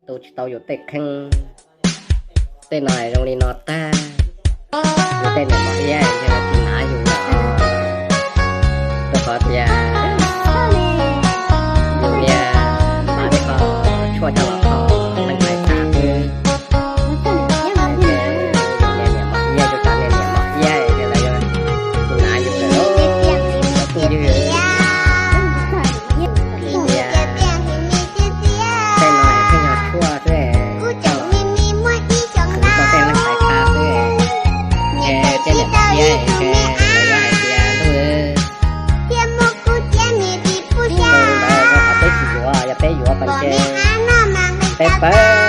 tu tsis tau yus tej kheej. Tej no zoo li no tag, yus tej niam mos iab ces tsis hnav yus lawm, rau qhov tias yus niag npam tej ko tshuaj coj los kho leej tais tas xwb. Niam mos iab, yus cov niag niam mos iab ces lawv yuav tsis hnav yus lawm lauj, cov phooj ywg. Vim tias tej no pheej yog tshuaj xwb, coj los khwv rau tej leej tais tas xwb. Ces tej niam mos iab ces lawv yuav hais tias, ntuj, ntawd yog qhov peb tsis yuav, yog peb yuav pas ces peb pawg